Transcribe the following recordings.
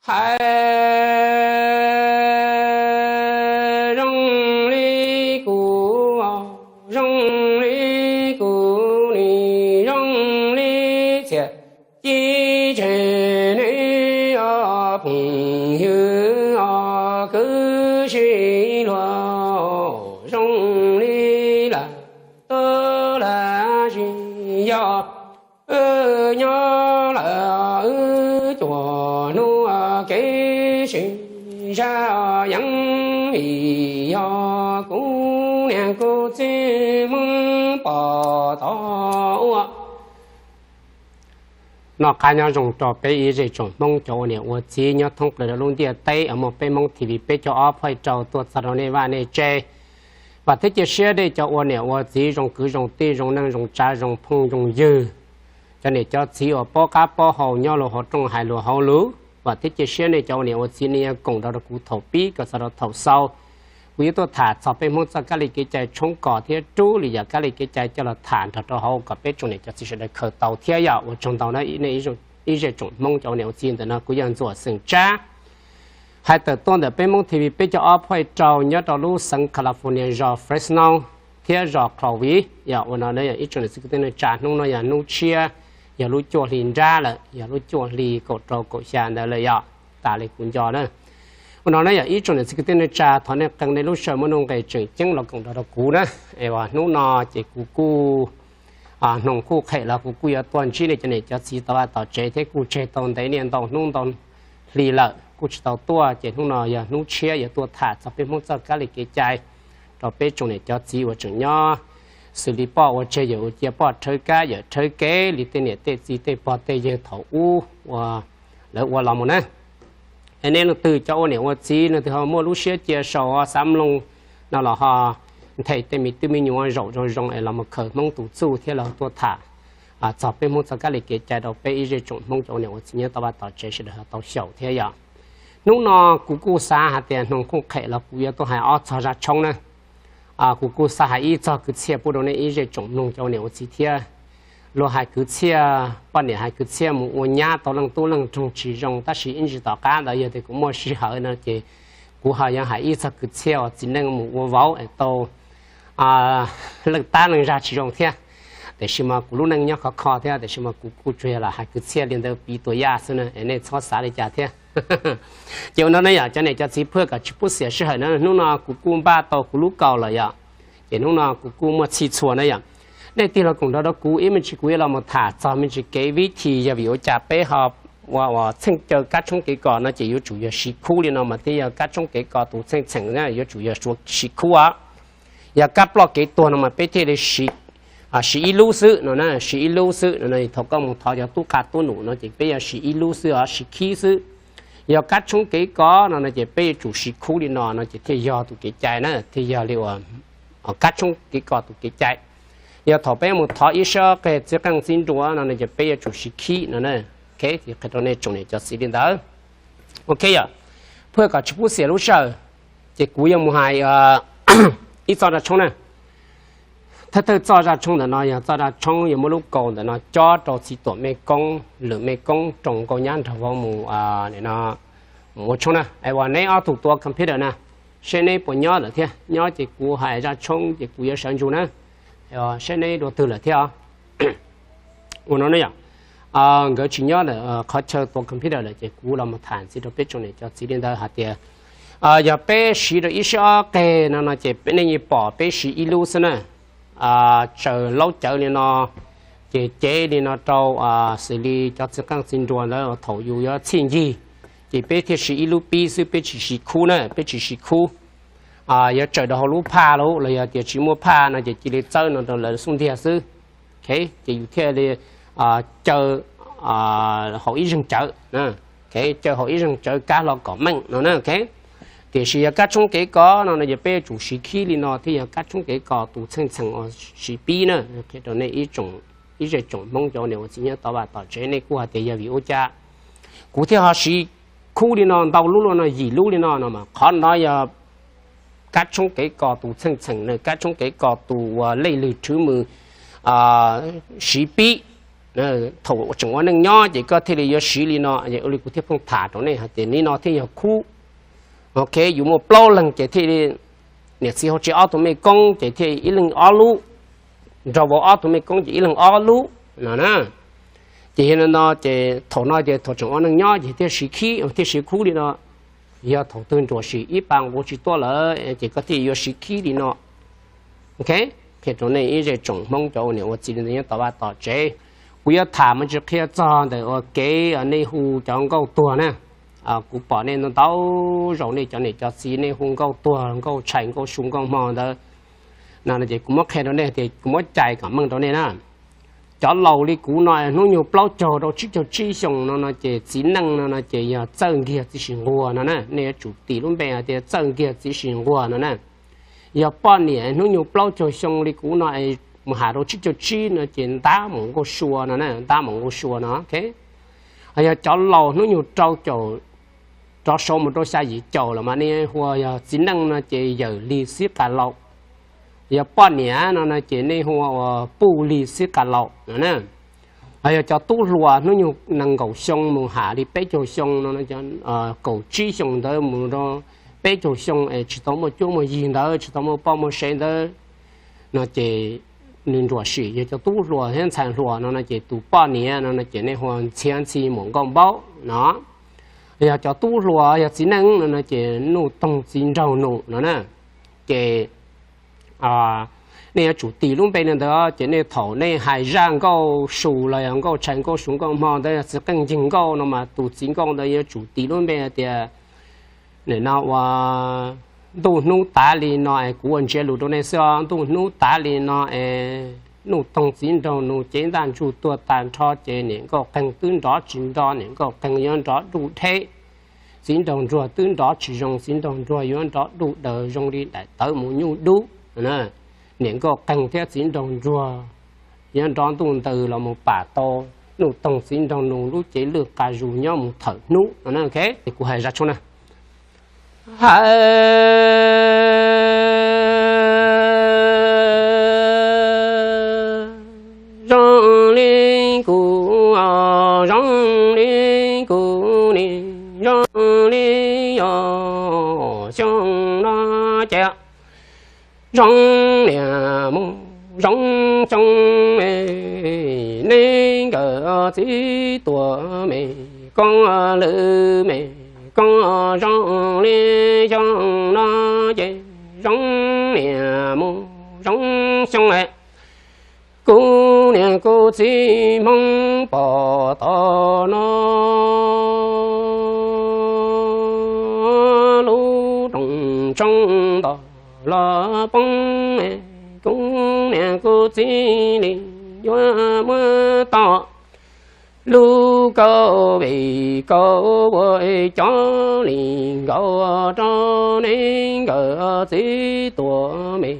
Hais zoo li kuv, zoo li kuv nim zoo li txhiaj ci tseg nej os phooj ywg os kwv tij hluas, zoo li lawm tub lawm tsis yog wb nyob lawm wb cuag hnub kev sib zaj yeej vim yog kuv niam kuv txiv Hmoob pom tau ua. Noj qab nyob zoo rau peb ib zej tsoom Hmoob cov ua niam ua txiv nyob thoob plaws rau lub ntiaj teb uas muaj peb Hmoob T V peb caug ob phoj ib rau tuaj txog rau nej vaj nej tsev. Vam thiab cia siab nej cov ua niam ua txiv zoo kwv zoo tij zoo neej zoo tsav zoo phooj zoo ywg, cov niam cov txiv uas paub qab paub hau nyob luag hauv rooj hais luag hauv lus. Vam thiab cia siab nej cov ua niam ua txiv nej yuav koom nrog rau kuv thaum pib kom txog rau thaum xaus. Kuv yuav tuaj tham txog peb Hmoob txoj kab li kev cai tshoob kos thiab rub li yam kab li kev cai coj los tham nrog rau hauv kom peb tsoom niam cov txiv sawv daws khaws tau thiab yom. Ua tsaug ntau na nej ib zej tsoom Hmoob cov ua niam ua txiv. Ntawm no kuv yog Ntxuam xeem Tsab, hais tawm tuaj ntawm peb Hmoob T V peb caug ob phoj ib rau nyob rau lub xeev California zos Fresno thiab zos Clovis yom. Ua no yog ib tsoom niam txiv kwv tij neej tsa, hnub no yog hnub tshiab, yog lub cuaj hli nrab lawm, yog lub cuaj hli kaum rau kaum xya ntawd lawm yom, tas li kuv nco na. Ua no na yog ib tsoom niam txiv kwv tij neej tsa, thov nej qee nej lub sij hawm muaj nuj nqis tseem ceeb los koom nrog rau kuv na. Es hnub no ces kuv kuj hnoos kuj qhem los kuv kuj yuav tuaj ntsib nej cov niam cov txiv tau vaj tau tsev thiab, kuj tseg tau ntev niaj ntau hnub ntau hli lawm kuj tsis tau tuaj, ces hnub no yog hnub tshiab yuav tuaj tham txog peb Hmoob txoj kab li kev cai rau peb tsoom niam cov txiv uas tseem nyob xws li poj ua tseg yawm ua cia, poj rhawv kab yawm rhawv kev li tej niam tej txiv tej pog tej yawg thaum ub uas lawv ua los mus na. Es nej leej twg cov ua niam ua txiv leej twg ho muaj lub siab cia sau xav mloog no los ho nthe tej me tub me nyuam zaum zoo zoo es los mus khaws Hmoob tus txuj thiab los tuaj tham txog peb Hmoob txoj kab li kev cai rau peb ib zej tsoom Hmoob cov ua niam ua txiv nyob tau vaj tau tsev sawv daws ho tau xyaum thiab yom. Hnub no kuv kuj xav hais tias hnoos kuj qhem los kuv yuav tuaj hais ob txog zaj tshoob na. Kuv kuj xav hais ib txog kwv txhiaj pub rau nej ib zej tsoom mloog cov ua niam ua txiv thiab. Luag hais kwv txhiaj, poj niam hais kwv txhiaj mus ua nyab tau leej tub leej nroog tsis zoo, tab sis ib ntsis tom qab ntawd yog tias kuv muaj sij hawm no ces kuv ho yuav hais ib txog kwv txhiaj uas txiv neej mus ua vauv es tau leej tab leej zag tsis zoo thiab. Tiam sis mas kuv lub neej nyob khov kho thiab, tiam sis mas kuv kuj tsuas yog lam hais kwv txhiaj li ntawd piv tua yaj xwb na, es nej txhob xav li cas thiab. Ces ua no ne yom, cov niam cov txiv, phwj kom tsis pub xiam sij hawm na, hnub no kuv kuj npaj tau kuv lub kaus lawm yom. Ces hnub no kuv kuj muaj txhij txhua na yom. Nej tig los koom nrog rau kuv ib me ntsis, kuv yuav los mus tham txog me ntsis kev vib thi yog vim ua cas peb ho ua txheej caw kab tshoob kev kos no ces yuav tsum yog siv khub li no mas thiaj yog kab tshoob kev kos tus txheej txheem na, yuav tsum yog siv khub os. Yog kab ploj kev tuag no mas peb thiaj li siv ib lub xwb no na, siv ib lub xwb no. Thaum koj mus thov cov tub qa tub num no ces peb yuav siv ib lub xwb os, siv khib xwb. Yog kab tshoob kev kos no no ces peb yuav tsum siv khub li no no ces thiaj yog tus kev cai na, thiaj yog li uas kab tshoob kev kos tus kev cai. Yog thaum peb mus thov ib sab qe txiv qeej txiv nruas no no ces peb yuav tsum siv khib no na. Qhia rau nej tsoom niam cov txiv li ntawd. Ok yom, phwj kom tsis pub xiam lub sij hawm, ces kuv yuav mus hais ib txoj zaj tshoob na. Thawj thawj txoj zaj tshoob ntawm no yog txoj zaj tshoob yuav muab lub kaus ntawm no cob rau txiv tuam mej koob, lwm mej koob roos nkauj nyab nrog vauv mus ua tshoob na. Es uas neb ob tug tuav computer na, seb neb puas nyob lawm thiab, nyob ces kuv hais zaj tshoob ces kuv yuav sawv ntsug na. Seb neb dua twg lawm thiab. Ua no ne yom, nkawd tsis nyob ntawm qhov chaw tuav computer lawm ces kuv los mus tham ntxiv rau peb tsoom niam cov txiv li ntawd hais tias yog peb siv rau ib sab qe no no ces nej yeej pom peb siv ib lub xwb na. Tsaws laub cawv li no, ces cev li no rau xws li cov txiv qeej txiv nruas ntawd thaum yus yuav txhij ncig, ces peb thiaj siv ib lub pib xwb, peb tsis siv khub na, peb tsis siv khub. Yuav tsaws rau hauv lub phaj los yog tias tsis muaj phaj no ces cia li txawb no rau lawv xub ntiag xwb. Ces yus thiaj li caw hauv ib zeeg cawv, caw hauv ib zeeg cawv kab hlo kom meej no na. Tiam sis yog kab tshoob kev kos no no ces peb yuav tsum siv khib li no thiaj yog kab tshoob kev kos tus txheej txheem uas siv pib na. Qhia rau nej ib zej tsoom Hmoob cov niam ua txiv nyob tom vaj tom tsev, nej kuj hais tias yog vim ua cas kuv thiaj ho siv khub li no ntau lub li no, yim lub li no no mas qhov no yog kab tshoob kev kos tus txheej txheem na, kab tshoob kev kos tus uas lej lwg rhwv mws siv pib. Thaum tseem ua neej nyob ces koj thiaj li yuav siv li no. Ua li kuv thiaj pheej tham rau nej hais tias li no thiaj yog khub. Ok, yus muaj plaub leeg ces thiaj li niam txiv hauv tsev ob tug mej koob ces thiaj ib leeg ob lub, nrog vauv ob tug mej koob ces ib leeg ob lub no na. Ces yog li no ces thaum no ces thaum tseem ua neej nyob ces thiaj siv khib thiaj siv khub li no. Yog thaum twg nruam sim ib pa nqus tsis tuaj lawm ces koj thiaj yuav siv khib li no. Ok, qhia rau nej ib zej tsoom Hmoob cov ua niam ua txiv li ntawd nyob tom vaj tom tsev. Kuv yuav tham mas tsis qhia txog ntawm ua kev nej hu cov nkauj tuag na. Kuv pom nej ntau ntau zaus nej cov niam cov txiv nej hu nkauj tuag, nkauj tshais, nkauj su, nkauj hmo ntawd no ces kuv muab qhia rau nej tias kuv muab cais kom meej rau nej na. Cov laus li kuv no hnub nyoog plaub caug rau tsib caug tsib xyoo no no ces txiv neej no no ces yog txawj nkiag txiv sis nquag no na. Nej yuav tsum tis lub npe hais tias txawj nkiag txiv sis nquag no na. Yog poj niam hnub nyoog plaub caug xyoo li kuv no mus has rau tsib caug tsib no ces ntab mus nkauj sua no na, ntab mus nkauj sua no. Yog cov laus hnub nyoog rau caum rov sau mus rau xya yim caum los mas nej hu ua yog txiv neej no ces yawm lig xib qas laus. Yog poj niam no no ces nej hu ua puj lig xib qas laus no na. Yog cov tub hluas hnub nyoog nees nkaum xyoo mus has li peb caug xyoo no, kaum tsib xyoo ntawd mus rau peb caug xyoo es tsis tau muaj cuab muaj yig ntawd, tsis tau muaj poj muaj sev ntawd no ces nws nruam sim. Yog cov tub hluas thiab ntxhais hluas no no ces tus poj niam no no ces nej hu ua ntxhiav ntxhi muam nkauj npaub no. Yog cov tub hluas yog txiv neej no no ces nuj toog txiv nraug nus no na. Ces nej yuav tsum tis lub npe li ntawd ces nej thaum nej hais zaj nkauj su los yog nkauj tshais nkauj su nkauj hmo ntawd yog txiv qeej ncig nkauj no mas tus txiv nkauj ntawd yuav tsum tis lub npe hais tias nim no ua ntuj hnub tav li no es kuv ua ntsiav lus rau nej xwb os, ntuj hnub tav li no es nuj toog txiv nraug nus cev ntaj ntsug tuag tag nrho ces niam nkauj qeeg twb nrov tsis nto, niam nkauj qeeg yuav nrov duj dheb. Txiv nraug ntsuag twb nrov tsis zoo, txiv nraug ntsuag yuav nrov duj daws zoo li daim tawv mus nyuj dub. Niam nkauj qeeg thiab txiv nraug ntsuag yuav nrov ntuj ntaws los mus pam tau nuj toog txiv nraug nus lub cev lwj qa zus nyob mus thawm hnub no. Ces kuv hais zaj tshooj na. Hais zoo li kuv, zoo li kuv nim, zoo li yog xyoo no ces zoo niam mus zoo xyoo, neb nkawd txiv tuam me koob lwm me koob zoo li xyoo no ces zoo niam mus zoo xyoo. Kuv niam kuv txiv Hmoob pom tau no, lub rooj tshoob nto los poob, kuv niam kuv txiv li yuav muab tau lub kauj vij kauj vua cov li nkaus rau neb nkawd txiv tuam me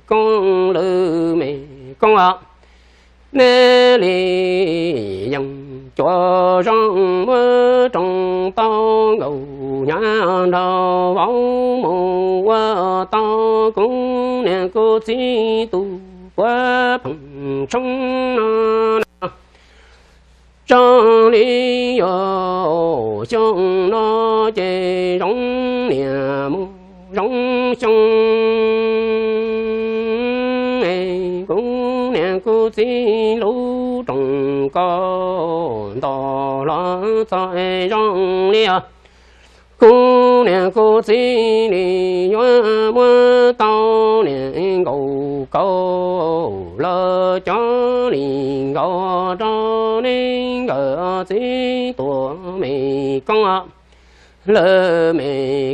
koob lwm me koob os. Neb li yeej cuav zoo muab rooj tau nkaus hnyav nrog vauv mus ua tau kuv niam kuv txiv tus puav pheem tshoob no na. Zoo li yog xyoo no ces zoo niam mus zoo xyoo, kuv niam kuv txiv lub rooj kauj nto los txog zoo li os. Kuv niam kuv txiv li yuav muab tau niam nkaus kauj lawm cov li nkaus rau neb nkawd txiv tuam me koob lwm me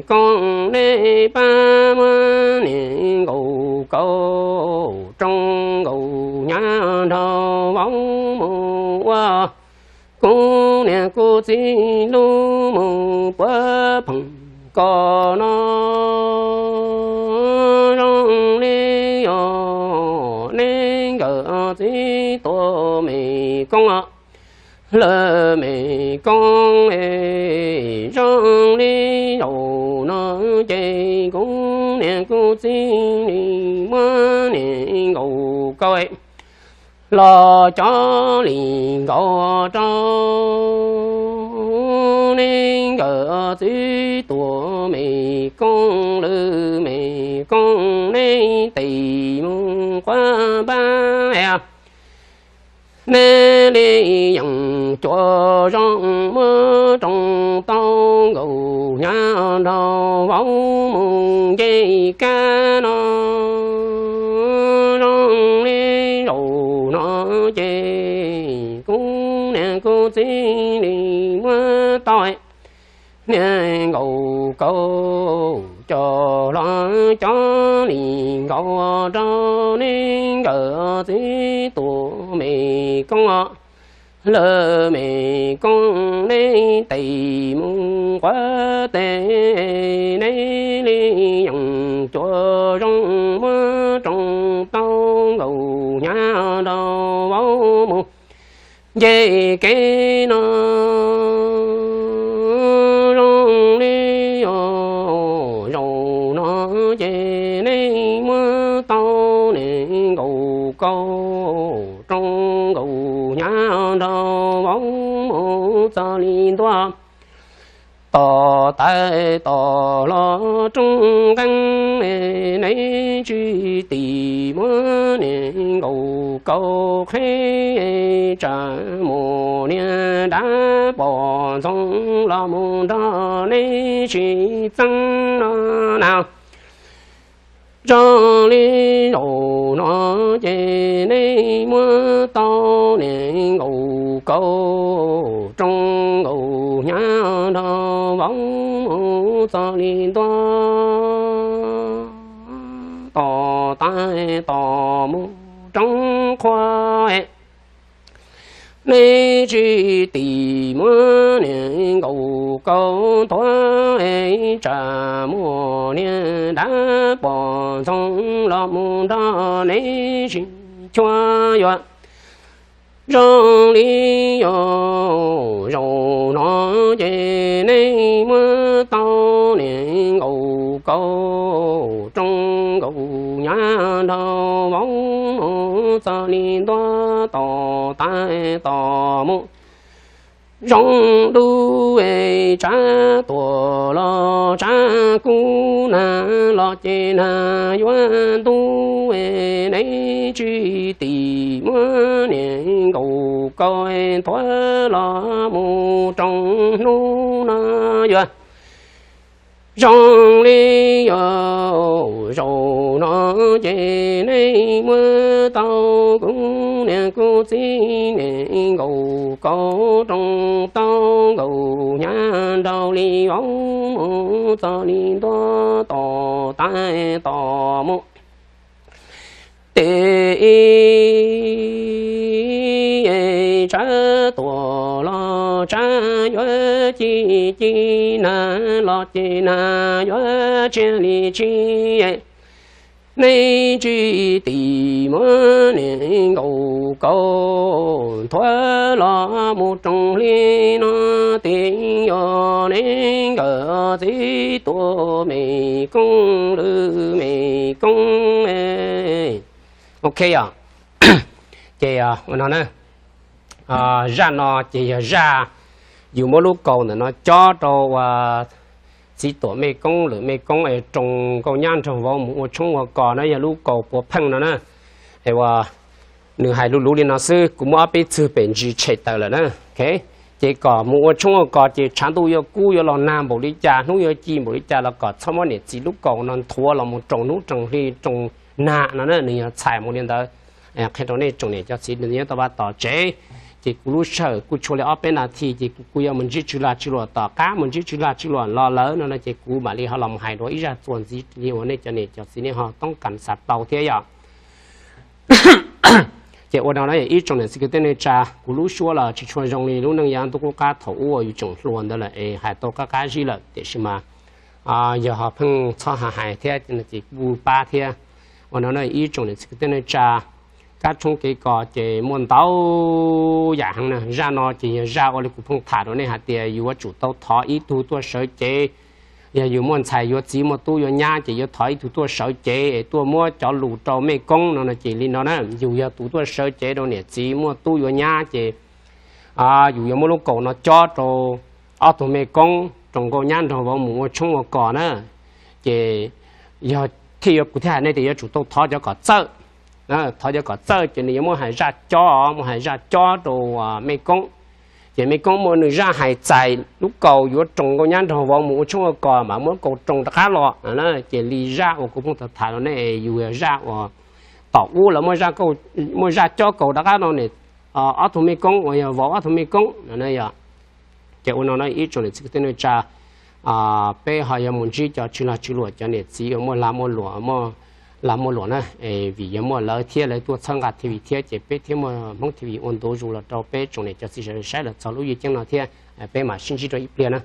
koob, neb pab muab niam nkaus kauj rooj nkaus hnyav nrog vauv mus ua kuv niam kuv txiv lub mus puav pheem ko no. Zoo li yog neb nkawd txiv tuam me koob lwm me koob, zoo li zaum no ces kuv niam kuv txiv li muab niam nkaus kauj los cov li nkaus rau nej nkawm txiv tuam me koob lwm me koob nej tes mus quav npab nej li yeem cuam zoo muab roos tau nkaus hnyav nrog vauv mus nce kab no zoo li zaum no ces kuv niam kuv txiv li muab tau niag nkaus kaus coj los cov li nkaus rau nej nkawm txiv tuam me koob lwm me koob nej tes mus quav tes nej li yeem cuam zoo muab roos tau nkaus hnyav nrog vauv mus nce kev no zoo li zaum no ces nej muab tau niag nkaus kaus roos nkaus hnyav nrog vauv mus txog li ntua tom tais tom los rooj nqeeb nej tsis tim muab niag nkaus kaus qheb tsam mus niag dab pom ntxoov los mus nrog nej sib txeeb no na. Zoo li zaum no ces nej muab tau niag nkaus kaus roos nkaus hnyav nrog vauv mus txog li ntua tom tais tom mus roob qhua nej tsis tim muab niag nkaus kaus nthuav tsam muaj niag dab pom ntxoov los mus nrog nej sib chua yuav. Zoo li zaum no ces nej muab tau niag nkaus kaus roos nkaus hnyav nrog vauv mus txog li ntua tom tais tom mus zoo dub, tsab tuam los tsab kub nag los ces nag yuav ntub, nej tsis tim muab niag nkaus kaus nthuav los mus roos hnub no yuav. Zoo li zaum no ces nej muab tau kuv niag kuv txiv niag nkaus kaus roos tau nkaus hnyav nrog li vauv mus txog li ntua tom tais tom mus. Ces tsab tuam los tsab yuav ci ci nag los ces nag yuav tsiag li tsig. Nej tsis tim muab niag nkaus kaus nthuav los mus roos hli no ces yog nej nkawm txiv tuam me koob lwm me koob. Ok yog, ces ua no na, zaj no ces yog zaj yus muab lub kaus ntawm no cob rau ua txiv tuam mej koob lwm mej koob es roos nkauj nyab nraug vauv mus ua tshoob ua kos na, yog lub kaus puav pheej no na. Es ua nws hais luv luv li no xwb, kuv muab ob peb txwg pem ntsis tshem tawm lawm na. Ces kom mus ua tshoob ua kos ces tshav ntuj yuav kub yuav los nag npaum li cas, hnub yuav ci npaum li cas los kom txhob muab niam txiv lub kaus no nthuav los mus roos hnub roos hli roos nag no na, nws yog txhais mus li ntawd. Qhia rau nej tsoom niam cov txiv nyob tau vaj tau tsev, ces kuv lub sij hawm kuj tshuav li ob peb nas this ces kuv kuj yuav mus ntsib tsw lag tsw luam tom qab, mus ntsib tsw lag tsw luam los lawm no no ces kuv mam li ho los hais dua ib zaj txuas ntxiv li uas nej cov niam cov txiv nej ho toob kas xav tau thiab yom. Ces ua no na ib tsoom niam txiv kwv tij neej tsa, kuv lub suab los tsis tshua zoo li lub neej yav ntuj qub qab thaum ub uas yus tseem hluas ntawd lawm es hais tau qab qab zib lawm, tiam sis mas yog ho pheej txhob hais hais thiab ces kuj pab thiab. Ua no na ib tsoom niam txiv kwv tij neej tsa, kab tshoob kev kos ces muaj ntau yam heev na. Zaj no ces yog zaj ua li kuv pheej tham rau nej hais tias yuav tsum tau thov ib tug tuaj sawv cev yog yus muaj ntxhais yuav txiv muaj tub yuav nyab ces yuav thov ib tug tuaj sawv cev es tuaj muab cov lus rau mej koob no no ces li no na, yus yog tus tuaj sawv cev rau niam txiv muaj tub yuav nyab ces yus yuav muab lub kaus no cob rau ob tug mej koob roos nkauj nyab nraug vauv mus ua tshoob ua kos na. Ces yog thiaj yuav, kuv thiaj hais nej tias yuav tsum tau thov cov kom txawj. Thov cov kom txawj ces nws yuav muab hais zaj cob, muab hais zaj cob rau mej koob. Ces mej koob muaj nws zaj hais txais lub kaus yuav roos nkauj nyab nraug vauv mus ua tshoob ua kos mas muab kaus roos rov qab los. Ces li zaj uas kuv pheej tham tham rau nej yus yog zaj uas tom ub lawv muaj zaj cob kaus rov qab no ne, ob tug mej koob uas yog vauv ob tug mej koob no yog. Ces ua no no ib tsoom niam txiv kwv tij neej tsa, peb ho yuav mus ntsib cov tswv lag tswv luam, cov niam txiv uas muaj lag muaj luam, muaj lag muaj luam na, vim yog muaj lawv thiab lawv tuaj txhawb nqa T V thiab ces peb thiaj muaj Hmoob T V ua ntu zus los rau peb tsoom niam cov txiv sawv daws saib los txog lub yeej ceeb no thiab. Peb mam sib ntsib rau ib pliag na.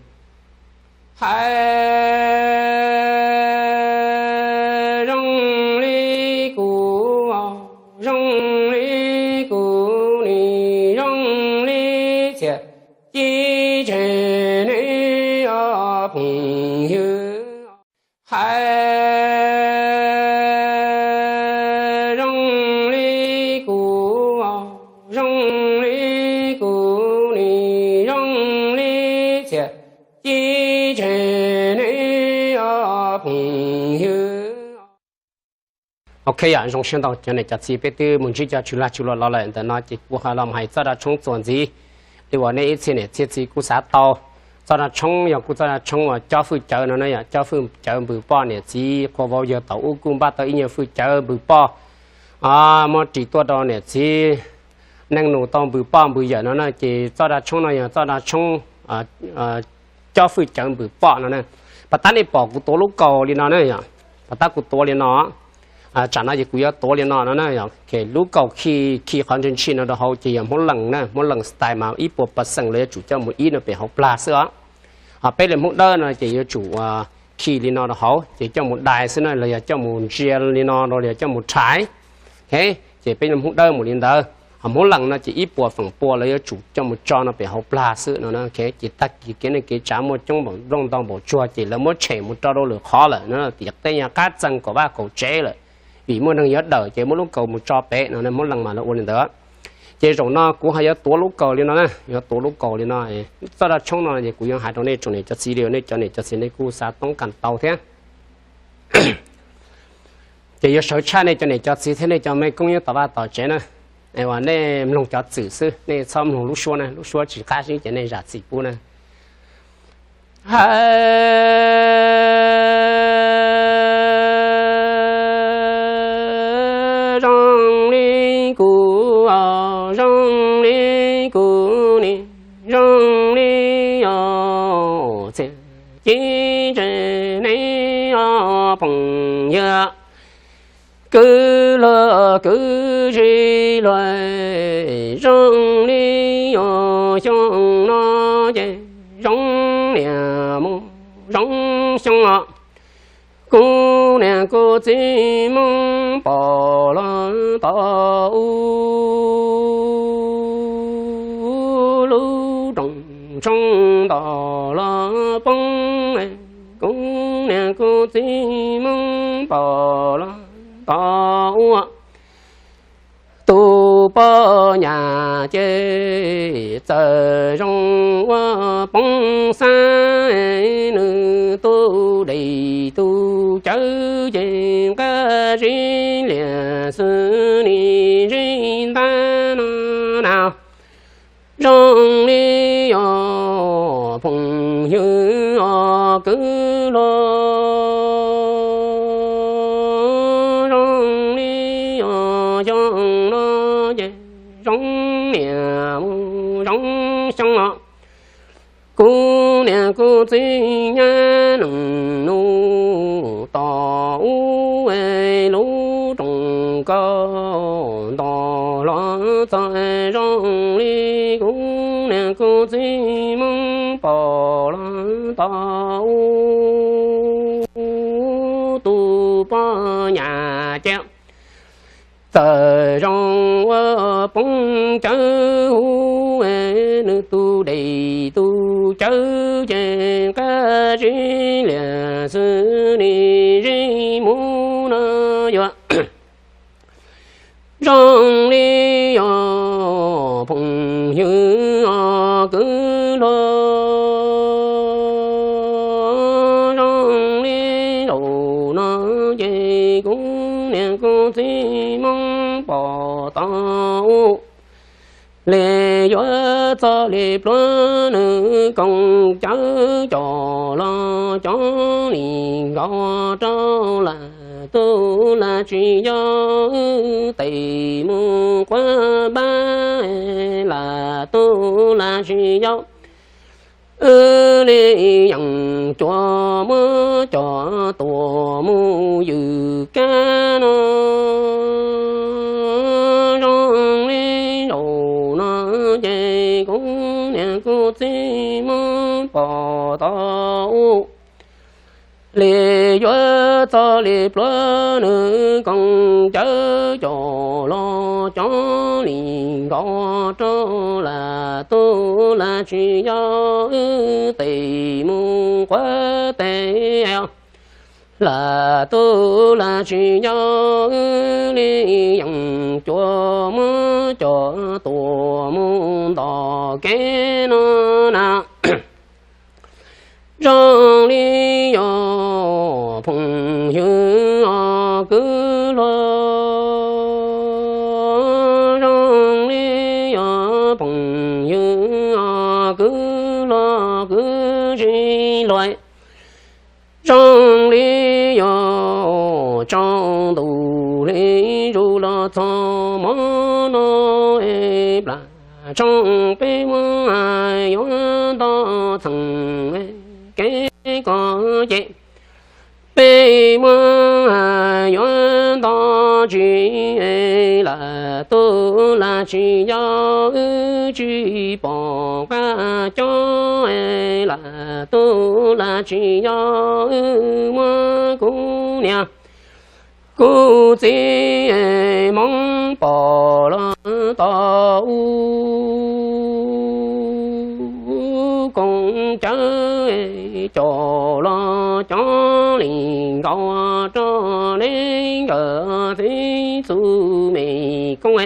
Hais zoo li kuv, zoo li kuv nim zoo li txhiaj ci tseg ne os phooj ywg. Hais zoo li kuv, zoo li kuv nim zoo li txhiaj ci tseg ne os phooj ywg. Ok, yog zoo siab ntau cov niam cov txiv, peb twb mus ntsib cov tswv lag tswv luam los lawm, ntawm no ces kuv ho los hais txoj dab tshoob txuas ntxiv li uas nej ib txhia niam txhia txiv kuj xav tau. Txoj dab tshoob yog kuj txoj dab tshoob uas cob fwj cawv no na, yog cob fwj cawv npws poj, niam txiv qhua vauv yawg thaum ub kuj npaj tau ib nyuag fwj cawv npws poj, muab ris tuaj rau niam txiv neej nus tau npws poj npws yawm no na. Ces txoj dab tshoob no yog txoj dab tshoob cob fwj cawv npws poj no na. Pas tab nej pom kuv tuav lub kaus li no na, yog pas tab kuv tuav li no, tsam no ces kuv yuav tuav li no no na, yog lub kaus khi, khi qhov ntshis ntshis no rau hauv ces yog Hmoob Lees na, Hmoob Lees style mas ib puas percent los yuav tsum coj mus ib no pem hauv plag xwb os. Peb li Hmoob Dawb no ces yuav tsum khi li no rau hauv ces coj mus dai xwb na, los yog coj mus ntsia li no rau, los yog coj mus rhais. Ces peb li Hmoob Dawb mus li ntawd, ho Hmoob Lees no ces ib puas feem pua los yuav tsum coj mus tso no pem hauv plag xwb no. Ces tag kis kev neej kev tsav muaj coob npaum nplooj ntoo npaum tsuag ces lawv muab tshem mus rau rau lwm qhov lawm no, tiam tej nyuag qab txee kaum vaj kaum tsev lawm, vim muaj neeg yuav dawm ces muab lub kaus mus tso pem no, Hmoob Lees mas lawv ua li ntawd. Ces zaum no kuv ho yuav tuav lub kaus li no na, yuav tuav lub kaus li no. Txoj dab tshoob no ces kuv yuav hais rau nej tsoom niam cov txiv li, nej cov niam cov txiv nej kuj xav toob kas tau thiab. Ces yuav sawv tshaj nej cov niam cov txiv thiab nej cov mej koob nyob tom vaj tom tsev na, es uas nej mloog cov txwm xwb, nej txhob mloog lub suab na, lub suab tsis qab zib ces nej zam txim pub na. Hais zoo li kuv, zoo li kuv nim zoo li os txhiaj ci tseg ne os phooj ywg. Kwv luag kwv tij luag, zoo li os xyoo no ces zoo niam mus zoo xyoo os. Kuv niam kuv txiv Hmoob pom los tom u lub rooj tshoob nto los poob. Kuv niam kuv txiv Hmoob pom los tom u, tus poj nyam ces txawm zoo ua poob xab, nws tus dej tus cawv ces nqaj zib liam xwb nim zib ntab no na. Zoo li os phooj ywg os kwv luag, zoo li os xyoo no ces zoo niam mus zoo xyoo os. Kuv niam kuv txiv nyab neej nus tom u lub rooj kaus nto los txog zoo li kuv niam kuv txiv Hmoob pom los tom u, tus poj nyam ces txawm zoo ua poob cawv huv, nws tus dej tus cawv ces nqaj zib liam xws li zej mus no yuav zoo li yog phooj ywg kwv luag. Zoo li zaum no ces kuv niam kuv txiv Hmoob pom tau ub li yuav txog li pluav nws koom cawv coj los cov li nkaus rau lam tub lam tsis yog wb tes mus quav npab lam tub lam tsis yog wb li yeem cuav muab cov tuam mus ywm kab no. Zoo li zaum no ces kuv niam kuv txiv Hmoob pom tau ub li yuav txog li pluav nws koom cawv coj los cov li nkaus rau lam tub lam tsis yog wb tes mus quav tes lam tub lam tsis yog wb li yeem cuav muab cov tuam mus ntom kev no na. Zoo li yog phooj ywg os kwv luag, zoo li yog phooj ywg os kwv luag kwv tij luag. Zoo li yog tsaus ntuj hli zus los txog hmo no, plam tsoo peb muab yuav nto txheem kev koj ces peb muab yuav nto tsis lam tub lam tsis yog wb tsis pom qab cov lam tub lam tsis yog wb muab kuv niam kuv txiv Hmoob pom los tau ub koom cawv coj los cov li nkaus rau nej nkawd txiv txuj me koob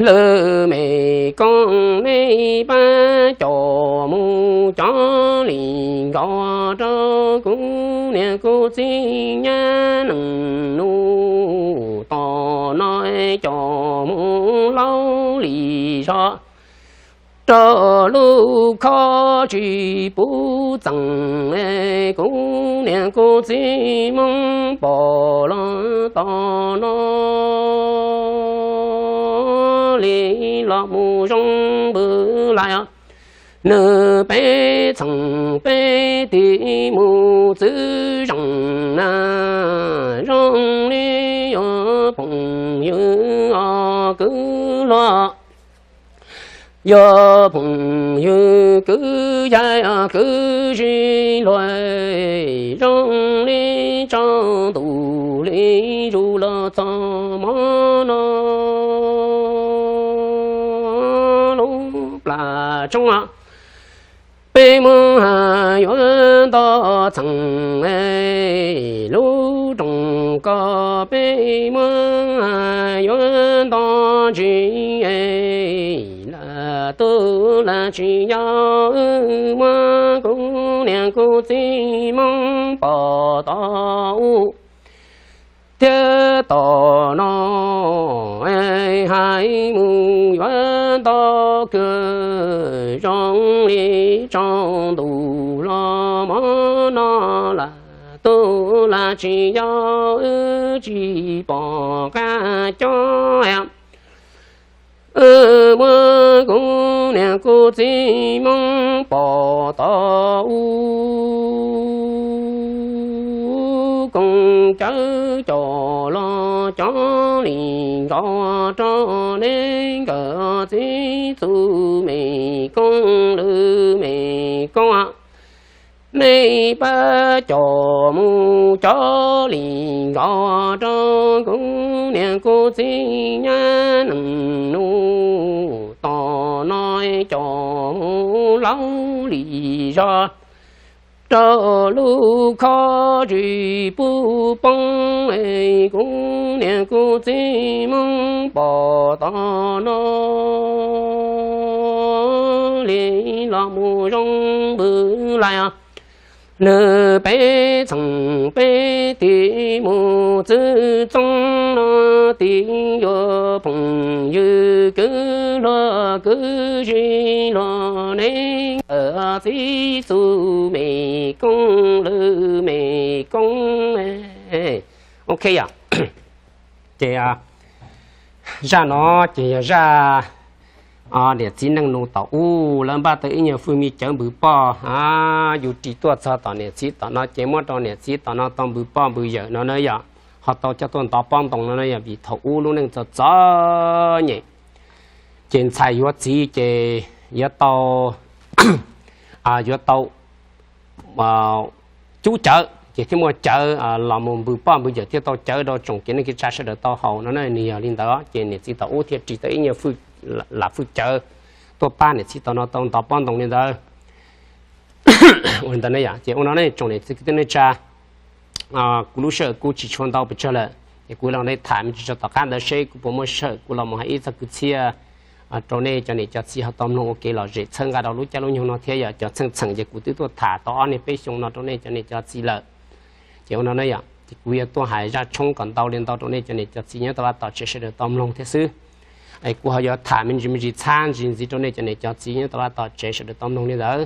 lawv me koob nej pab coj mus cov li nkaus rau kuv niam kuv txiv nyab neej nus tom no coj mus laub li zog rau lub khob tsis puv txeem kuv niam kuv txiv Hmoob pom los tom no li los mus zoo npwb lais os. Nws peb txheem peb tig mus txwv zeem na, zoo li yog phooj ywg os kwv luag, yog phooj ywg kwv yau kwv tij luag, zoo li tsaus ntuj hli zus los txog hmo no lub plam tsoo peb muab yuav nto txheem lub rooj koj peb muab yuav nto ntsis lam tub lam tsis yog wb muab kuv niam kuv txiv Hmoob pom tom ub thiab tom no hais mus yuav nto kawg zoo li tsaus ntuj los hmo no lam tub lam tsis yog wb tsis pom qab cov wb muab kuv niam kuv txiv Hmoob pom tom ub koom cawv coj los cov li nkaus rau nej nkawd txiv txuj me koob lawv me koob nej pab coj mus cov li nkaus rau kuv niam kuv txiv nyab neej nus tom no coj mus laub li zog rau lub khob tsis pub poob, kuv niam kuv txiv Hmoob pom tom no li los mus zoo npws lais os. Lwm peb txheem peb tim mus txwv txoob no, tim yuav phooj ywg kwv luag kwv zis luag ne, txiv txu me koob lwm me koob. Ok yom, ces zaj no ces yog zaj niam txiv neej nus tom ub lawv npaj tau ib nyuag fwj me cawv npws poj, yus ris tuaj txog tom niam txiv tom no ces muab rau niam txiv tom no tau npws poj npws yawm no na yom, ho tau coj tuaj ntov pob ntoo no na yom, vim thaum ub lub neej txom txom nyem, ces ntxhais yuav txiv ces yuav tau, yuav tau cub cawv ces thiaj muaj cawv los mus npws poj npws yawm thiaj tau cawv rau tsoom kev neej kev tsa sawv daws tau haus no na, nws yog li ntawd ces niam txiv tom ub thiaj ris tau ib nyuag fwj, lam fwj cawv tuaj pab niam txiv tom no tau ntov pob ntoo li ntawd. Ua li ntawd ne yom, ces ua no ne tsoom niam txiv kwv tij neej tsa, kuv lub sij hawm kuj tsis tshua ntau pes tsawg lawm, ces kuv los tham me ntsis tso tom qab ntawd seb kuv puas muaj sij hawm kuv los mus hais ib txog kwv txhiaj rau nej cov niam cov txiv ho tau mloog ua kev lom zem txhawb nqa rau lub caij lub nyoog no thiab yom. Cov txheej txheem ces kuv twb tuaj tham tau ob niag peb xyoo no rau nej cov niam cov txiv lawm. Ces ua no ne yom, ces kuv yuav tuaj hais zaj tshoob kom ntau li ntau rau nej cov niam cov txiv nyob tau vaj tom tsev sawv daws tau mloog thiab xwb. Es kuv ho yuav tham me ntsis me ntsis txhab ntsis ntxiv rau nej cov niam cov txiv nyob tau vaj tom tsev sawv daws tau mloog li ntawd.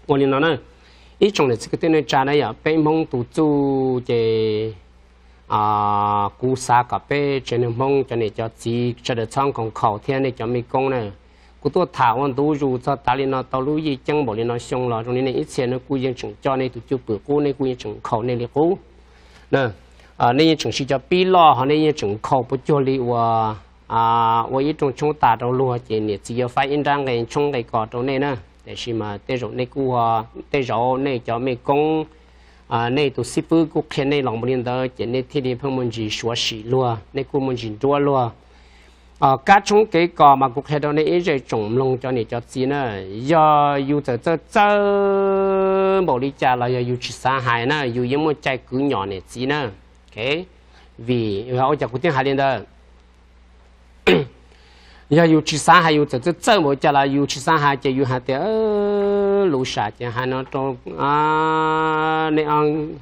Ua li no na, ib tsoom niam txiv kwv tij neej tsa na yom, peb Hmoob tus txuj ces kuv xav kom peb tsev neeg Hmoob cov niam cov txiv sawv daws txhob nkoos khaus thiab nej cov mej koob na. Kuv tuaj tham ua ntu zus txog tas li no tau lub yij ceeb npaum li no xyoo los zoo li nej ib txhia no kuj yeej tseem coj nej tus cwj pwm qub, nej kuj yeej tseem khaus nej li qub. Nej yeej tseem siv cov pib loj ho nej yeej tseem khaus puas cuag li ua, ua ib rooj tshoob tas rau luag ces niam txiv yuav faib ib nrab nqe tshoob nqe kos rau nej na. Tiam sis mas tej zaum nej kuj, tej zaum nej cov mej koob, nej tus xib fwb kuj qhia nej los mus li ntawd ces nej thiaj li pheej muaj ntsis suav sim luag, nej kuj muaj ntsis nruab luag. Kab tshoob kev kos mas kuv qhia rau nej ib zej tsoom mloog cov niam cov txiv na, yog yus txawm txawj txawj npaum li cas los yog yus tsis xav hais na yus yeej muaj cai kwv nyom niam txiv na. Vim ua cas kuv thiaj hais li ntawd? Yog yus tsis xav hais, yus txawm txawj txawj npaum cas los yus tsis xav hais ces yus hais tias lus sam ces hais no rau nej ob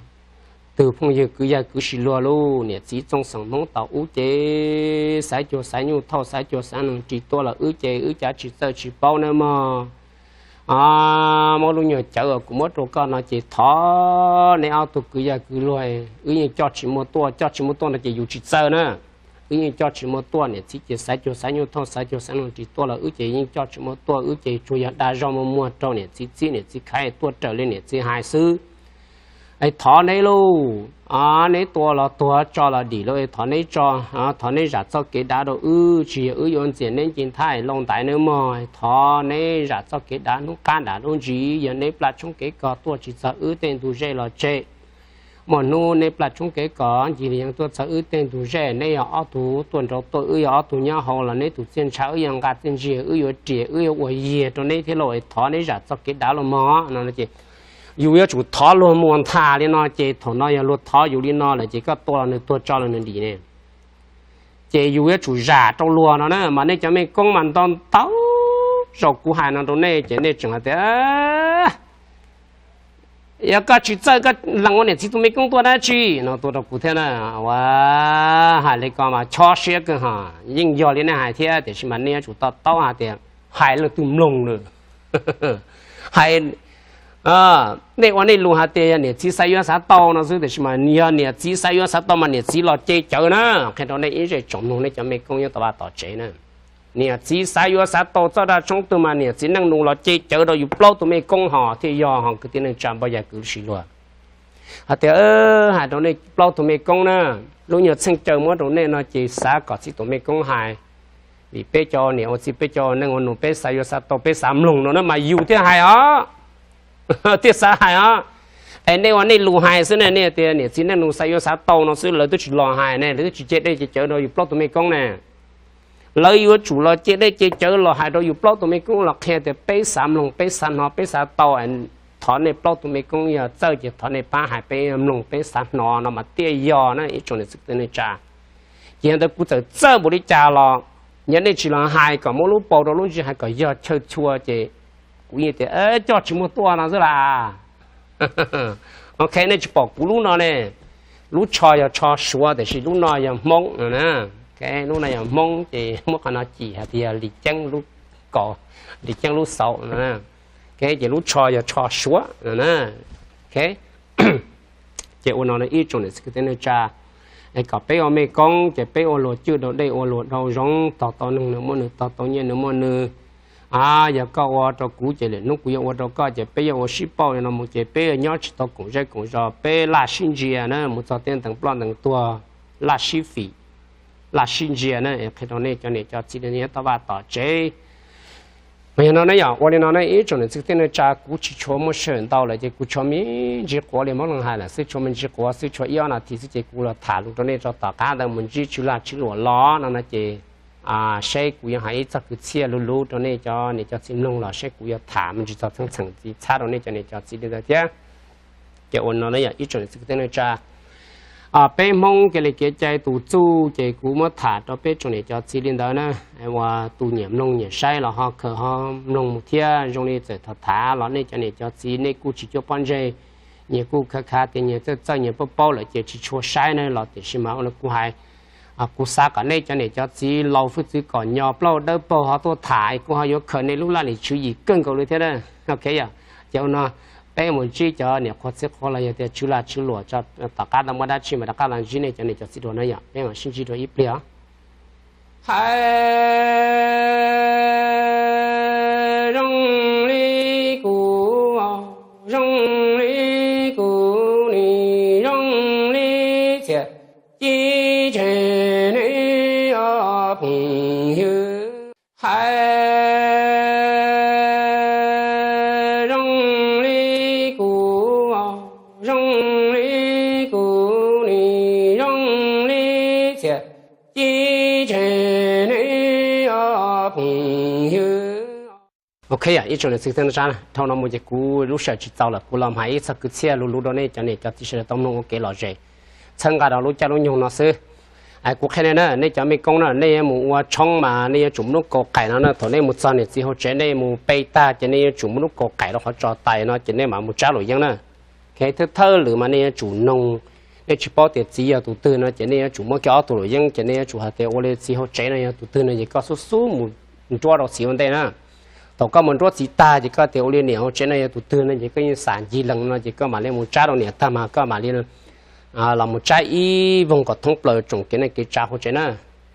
tug phooj ywg kwv yawg kwv zis luag lauj, niam txiv txooj xeem Hmoob tau ub ces xav cuag xav nyuj thauj, xav cuag xav noog ris tuaj los wb ces wb cav tsis txawj tsis paub nawb mog. Muab lub nyuag cawv uas kuv muab rau koj no ces thov nej ob tug kwv yawg kwv luag, wb yeej coj tsis muaj tuaj, coj tsis muaj tuaj no ces yus tsis txawj na. Wb yeej coj tsis muaj tuaj, niam txiv ces xav cuag xav nyuj thauj, xav cuag xav noog ris tuaj los wb ces yeej coj tsis muaj tuaj, wb ces tsuas yog dag zog muag muag rau niam txiv txib niam txiv khaiv tuaj raws li niam txiv hais xwb. Es thov neb lauj, neb tua los tuag, tso los dim lauj, thov neb tso, thov neb zam txoj kev dav rau wb, tsis yog wb yuav ntxias neb nce nthab lauj ntaiv nawb mog. Thov neb zam txoj kev dav hnub qab nram lub ntsis, yog neb plaj tshoob kev kos tuaj tsis txog wb tej ntug zej los tseg. Muaj hnub neb plaj tshoob kev kos ncig li yeej tuaj txog wb tej ntug zej, neb yog ob tug tuaj nraud tuaj, wb yog ob tug nyob hauv los neb tus txiaj ntsha wb yuav nqa txiaj ntsig, wb yuav riam, wb yuav ua yiag rau neb thiab lauj, thov neb zam txoj kev dav los mog no ces yus yuav tsum thov luag muag ntha li no ces thaum no yog luag thov yus li no lawm ces koj tua los nws tuag, tso los nws dim ne. Ces yus yuav tsum zam rau luag no na, mas nej cov mej koob mas nto ntau zaus kuv hais no rau nej ces nej tseem hais tias yog koj tsis txawj koj lees ua niam txiv tus mej koob tuaj dab tsi no tuaj rau kuv thiab na. Ua, hais li ko mas chob siab kawg ho, yeej yog li nej hais thiab tiam sis mas nej yuav tsum to taub hais tias hais leej twg mloog lawm. Hais, nej ua nej lus hais tias yog niam txiv xav yuav xav tau no xwb, tiam sis mas yog niam txiv xav yuav xav tau mas niam txiv los ce cawv na. Qhia rau nej ib zej tsoom mloog nej cov mej koob nyob tom vaj tom tsev na, niam txiv xav yuav xav tau txoj dab tshoob twg mas niam txiv neej nus los ce cawv rau yus plaub tug mej koob ho thiaj yog ho kwv tij neej tsa npoj yag kwv zis luag. Hais tias, hais rau nej plaub tug mej koob na, lub nyuag txheej caw muab rau nej no ces xav kom txhib tus mej koob hais, vim peb cov niam ua txiv peb cov neej ua nus peb xav yuav xav tau peb xav mloog no na mas yus thiaj hais os, thiaj xav hais os. Es nej ua nej lus hais xwb ne, nej tias niam txiv neej nus xav yuav xav tau no xwb lawv twb tsis los hais ne, lawv twb tsis ce dej ce cawv rau yus plaub tug mej koob ne. Lawv yuav tsum los ce dej ce cawv los hais rau yus plaub tug mej koob los qhia tias peb xav mloog peb xav hnov peb xav tau thov nej plaub tug mej koob yog txawj ces thov nej pab hais peb mloog peb xav hnov no mas thiaj yog na ib tsoom niam txiv kwv tij neej tsa. Ces yog ntawd kuv txawm txawj npaum li cas los yog nej tsis los hais kom muab lub paus rau lub ntsej hais kom yog chaw chua ces kuv yeej tias coj tsis muaj tuaj no xwb las. Ok, nej tsis pom kuv lub no ne, lub tsho yog tsho Suav tiam sis lub no yog Hmoob no na. Lub no yog Hmoob ces muab qhov no cim hais tias yog Lis Ceeb lub kaus, Lis Ceeb lub xauv no. Ces lub tsho yog tsho Suav no na. Ces ua no ib tsoom niam txiv kwv tij neej tsa, kom peb ua mej koob ces peb ua luag cwj rau dej ua luag dhau zoov, tog tau neeg nws muaj nws, tog tau nyiaj nws muaj nws. Yog koj ua rau kuv ces lwm hnub kuv yuav ua rau koj ces peb yuav ua sib pauj li no mus ces peb yuav nyob tsis tau koom zej koom zos, peb laj sib ntsia na, mus txog tiaj ntees ploj ntees tuag, laj sib fim, laj sib ntsia na. Qhia rau nej cov niam cov txiv nyob tom vaj tom tsev. Mas yog no ne yom, ua li no ne ib tsoom niam txiv kwv tij neej tsa, kuv tsis tshua muaj sij hawm ntau lawm ces kuv tsuas me ntsis quav li Hmoob Leej hais lawm xwb, tsuas me ntsis quav xwb, tsuas ib ob nas this xwb ces kuv los tham lus rau nej rau tom qab ntawd mus ntsib tswv laj tswv luam los no na ces seb kuv yuav hais ib txog kwv txhiaj luv luv rau nej cov niam cov txiv mloog los seb kuv yuav tham me ntsis txog txheej txheem txiv txhab rau nej cov niam cov txiv li ntawd thiab. Ces ua no ne yom ib tsoom niam txiv kwv tij neej tsa, peb Hmoob kev li kev cai tus txuj ces kuv muab tham rau peb tsoom niam cov txiv li ntawd na. Uas tus nyiam mloog nyiam saib los ho khaws ho mloog mus thiab, zoo li txawm tham tham los nej cov niam cov txiv nej kuj tsis cuab pob ntseg, nyias kuj khav khav tias nyias txawj txawj nyias paub paub lawm ces tsis tshua saib na los tiam sis mas ua li kuv hais, kuv xav kom nej cov niam cov txiv laus hwj txwv kom nyo plaub dawb paug ho tuaj tham kuv ho yuav khaws nej lub laj lim tswv yim kawg nkaus li thiab na. Ok yom, ces ua no peb mus ntsib cov niam qhuav txiv qhuav los yog tias tswv laj tswv luam, tom qab tau muaj dab tsi mas rov qab los ntsib nej cov niam cov txiv dua na yom, peb mam sib ntsib dua ib pliag os. Hais zoo li kuv, zoo li kuv nim zoo li txiam ci tseg neb os phooj ywg. Hais zoo li kuv, zoo li kuv nim zoo li txiam ci tseg neb os phooj ywg. Ok, ib tsoom niam txiv kwv tij neej tsa, dhau no mus ces kuv lub sij hawm tsis txaus lawm, kuv los hais ib txog kwv txhiaj luv luv rau nej cov niam cov txiv sawv daws tau mloog ua kev lom zem, txhawb nqa rau lub caij lub nyoog no xwb. Kuv qhia nej na, nej cov mej koob na, nej yuav mus ua tshoob mas nej yuav tsum muab lub kaus qaim no na, thaum nej mus txog niam txiv hauv tsev nej mus pe tag ces nej yuav tsum muab lub kaus qaim rau qhov tso tais no ces nej mam mus tsab luam yeeb na. Thawj thawj lwm mas nej yuav tsum noog, nej tsis paub tias txiv yog tus twg no ces nej yuav tsum muab kiag ob tug luam yeeb ces nej yuav tsum hais tias ua li txiv hauv tsev no yog tus twg no ces koj xub xub mus nruab rau txiv ua ntej na. Thaum koj mus nruab txiv tag ces koj tias ua li niam hauv tsev no yog tus twg no ces koj yeej xam ncig lees no ces koj mam li mus tsab rau niam tag mas koj mam li los mus tsab ib voog kom thoob plaws tsoom kev neej kev tsav hauv tsev na.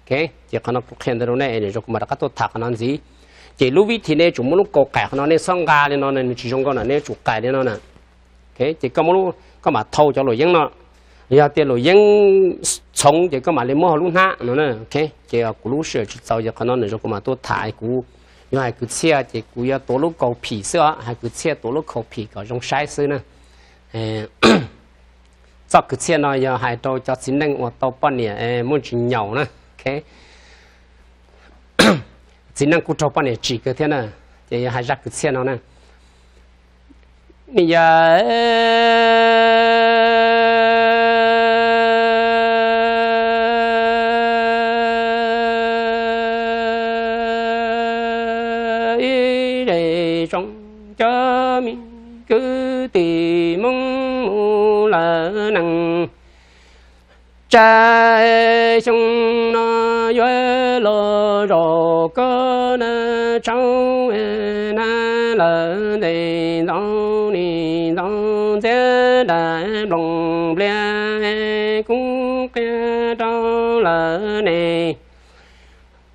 Ces qhov no kuv qhia ntawd rau nej, nws zoo kuv mam rov qab tuaj tham qhov no ntxiv. Ces lub vib thim nej yuav tsum muab lub kaus qaim qhov no nej txhob nqa li no na, nws tsis zoo nkauj na, nej yuav tsum qaim li no na. Ces koj mam thau cov luam yeeb no, yog tias luam yeeb txhoov ces koj mam li muab hauv lub hnab no na. Ces kuv lub sij hawm tsis txaus ces qhov no nws zoo kuv mam tuaj tham, kuv yuav hais kwv txhiaj ces kuv yuav tuav lub kaus phim xwb os, hais kwv txhiaj tuav lub kaus phim kom zoo saib xwb na. Txoj kwv txhiaj no yog hais rau cov txiv neej uas tau poj niam muaj ntsis nyaum na. Txiv neej kuj raug poj niam tsim kawg thiab na, ces yog hais zaj kwv txhiaj no na. Yog ib zej tsoom cov me kwv tij Hmoob mus lawm neej tsa, xyoo no yuav los zov koj na, tshauv na lawm ntes ntxoov nis ntxoov ntxiab dais nploos nplias, kuv qhia rau lawm ne.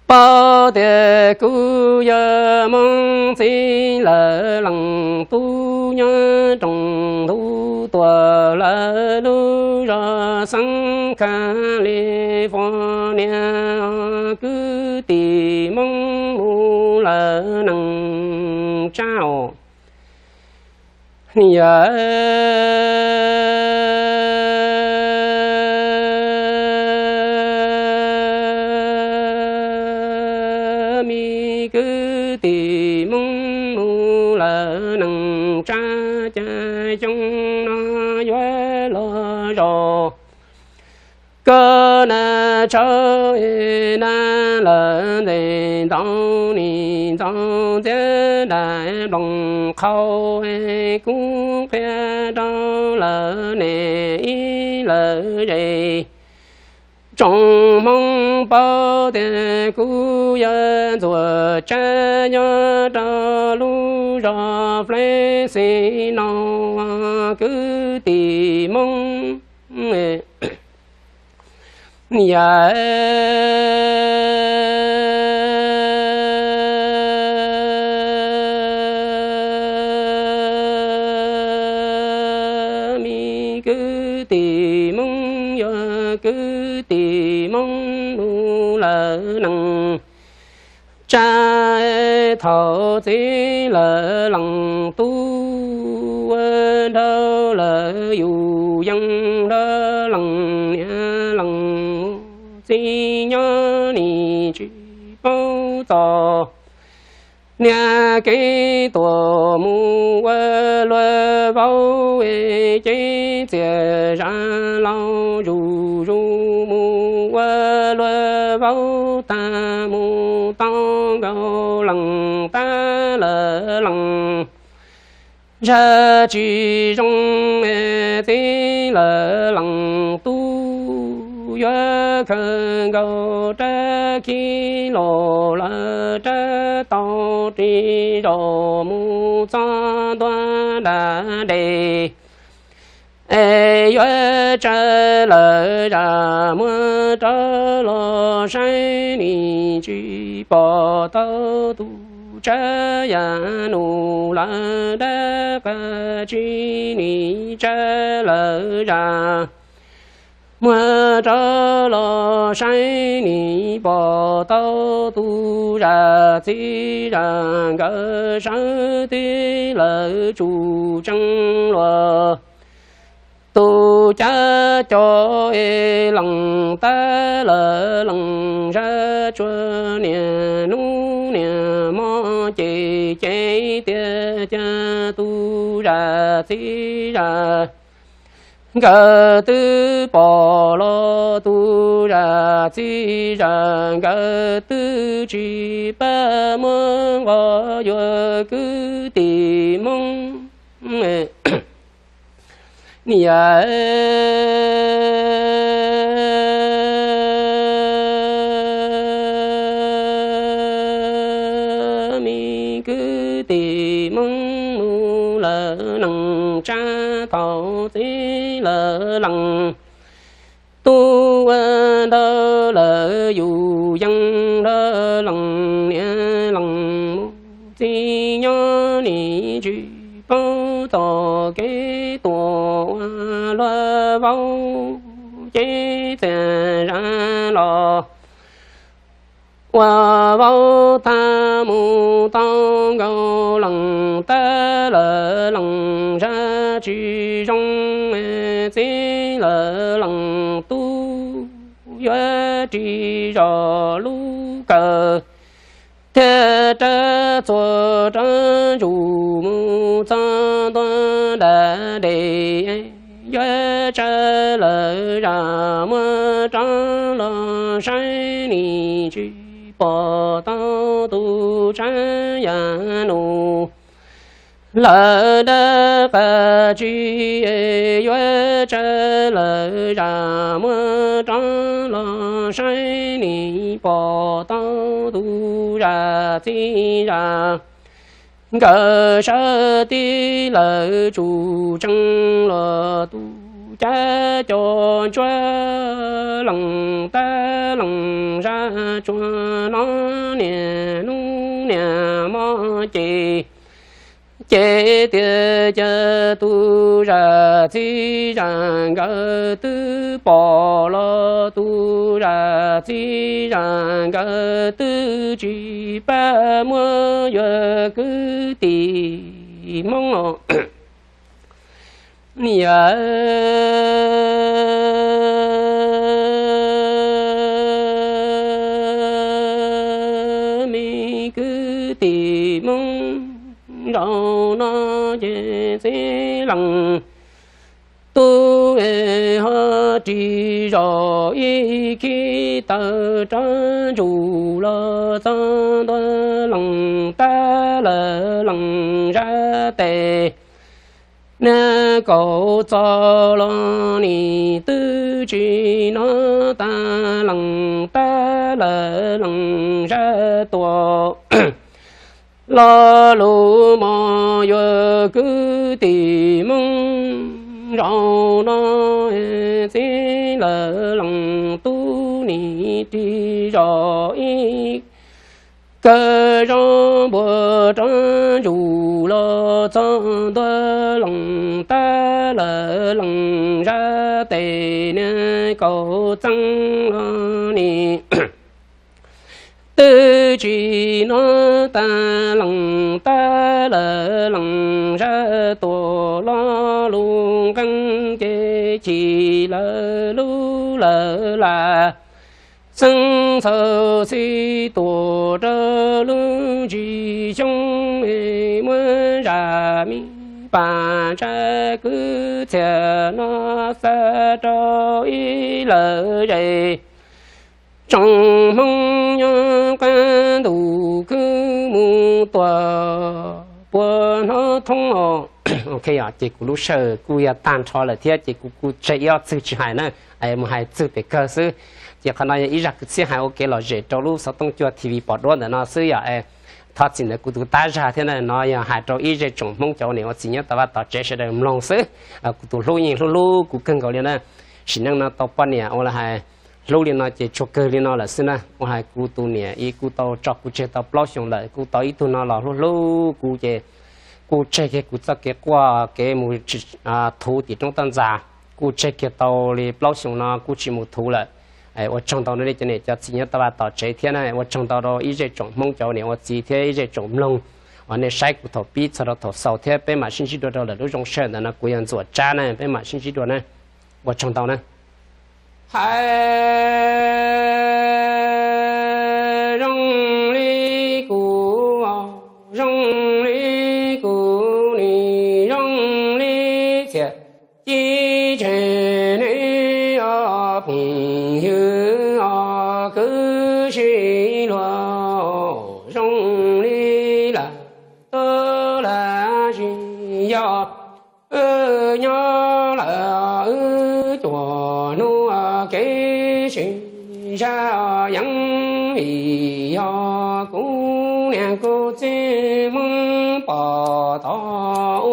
Paub tias kuv yog Hmoob txiv lawm leej tub nyob rooj ntuj tuaj lawm lub zos xeev California, kwv tij Hmoob mus lawm neej tsa os. Yog me kwv tij Hmoob mus lawm neej tsa, cas xyoo no yuav los zos. Koj na tshawb na lawm ntxeev ntau nis ntxov ntxiab daim nploos qhau, kuv qhia rau lawv niam ib lawv zes. Tsoom Hmoob paub tias kuv yog Ntxuam Tsab nyob rau lub zos Fresno, kwv tij Hmoob yam mi kwv tij Hmoob yog kwv tij Hmoob mus lawm nees tsa. Thaum txiv lawv lees tub ua nrau lawv yus yees nrau lees niam lees txiv nyob nim tsis paub txog. Niag kev tuam mus ua luag vaub, ces txias zam laus zuj zus mus ua luag vaub tag mus tau nkaus lees tab lawv lees zaj tsis zoo. Txiv lawv lees tub yuav khaws nkaus rab khib los lawv rab tau ris zos mus txog ntua nram des. Es yuav tsa lawv zam muab rov los saib nim tsis pom tau tus tsab yam nus lawv dab qas tsi nim tsa lawv zam muab rov los saib nim pom tau tus zam txiv zam nkawd sawv tib lawv tsum tsees luag tus cab cov es lees tab lawv lees zaj tsua niam hnub niam hmo ces ces tias cas tus zam txiv zam nkawd twb pom los tus zam txiv zam nkawd twb tsis pab muab nqos yuav kwv tij Hmoob yam mi kwv tij Hmoob mus lawm nees tsa. Thaum txiv lawv lees tub ua nrau lawv yus yees nrau lees niam lees txiv nyob nim tsis paub txog kev tuam ua luag vaub ces txias zam los ua vaub tag mus tau nkaus lees tab lawv lees zaj tsis zoo. Txiv lawv lees tub yuav ris zos lub kawm thiab rab txuas rov ntsuj mus txog ntua nram des. Yuav tsa lawv zam muab rov los saib nim tsis pom tau tus tsab yam nus lawv dab qas tsi. Yuav tsa lawv zam muab rov los saib nim pom tau tus zam txiv zam nkawd sawv tib lawv tsum tsees luag tus cab cov ntsuab lees tab lees zaj tsua no niam hnub niam hmo ces ces tias cas tus zam txiv zam nkawd twb pom los tus zam txiv zam nkawd twb tsis pab muab yuav kwv tij Hmoob os. Yam me kwv tij Hmoob Zaum no ces txiv leej tub ho ris zos ib khib taws rov ntsuj los txog ntua leej tab lawm leej zaj tes. Niag kaum txog los nim twb tsis hnov tas leej tab lawm leej zaj tuaj. Lo lus mos yuav kwv tij Hmoob zaum no, txiv lawm leej tub nim ris zos ib kawm zos npua rov ntsuj los txog ntua leej tab lawm leej zaj tes. Niag kaum txeeb los nim twb tsis hnov tas leej tab lawm leej zaj tuaj. Lo lus nqeeb ces chim lawm lub lawm lam, xeeb txhawv xib tuaj rau lub ntsis xyoob, muab zaj me pas ntsa kwv txhiaj no xa rau ib lawm zes. Tsoom Hmoob nyob qab ntuj khwb mus tuaj puag hnub thoob. Ok, ces kuv lub sij hawm kuj yog tag nrho lawm thiab ces kuv kuj tseg ib ob txwg tsis hais na, mus hais txwg pem kawg xwb. Ces qhov no yog ib zaj kwv txhiaj hais ua kev lom zem rau lub xov tooj cua T V pom duab ntawm no xwb yom. Thov txim ntawm kuv tus tab zaj thiab na, no yog hais rau ib zej tsoom Hmoob cov ua niam ua txiv nyob tom vaj tom tsev sawv daws mloog xwb. Kuv tus hlub yeej hlub hlub kuv kawg nkaus li na. Sim neej no tau poj niam ua li hais hlub li no ces tsuag kawg li no lawm xwb na. Ua hais kuv tus niam ib kuj tau tso kuv tseg tau plaub xyoos lawm, kuj tau ib tug no los hlub hlub kuv ces kuj tseg kiag kuv txoj kev quaj kev mus thuv tim roob toj ntxas, kuj tseg kiag tau li plaub xyoos no kuj tsis mus thuv lawm. Ua tsaug ntau rau nej cov niam cov txiv nyob tom vaj tom tsev thiab na, ua tsaug ntau rau ib zej tsoom Hmoob cov ua niam ua txiv thiab ib zej tsoom mloog uas nej saib kuv thaum pib txog rau thaum xaus thiab peb mam sib ntsib dua rau lwm lub zoo sij hawm ntawm no kuv yog Ntxuam Tsab na, peb mam sib ntsib dua na. Ua tsaug ntau na. Hais zoo li kuv, zoo li kuv nim zoo li txhiaj ci tseg nej os phooj ywg os kwv tij luag, zoo li lawm tub lawm sis yog wb nyob lawm wb cuag hnub kev sib zaj yeej vim yog kuv niam kuv txiv Hmoob pom tau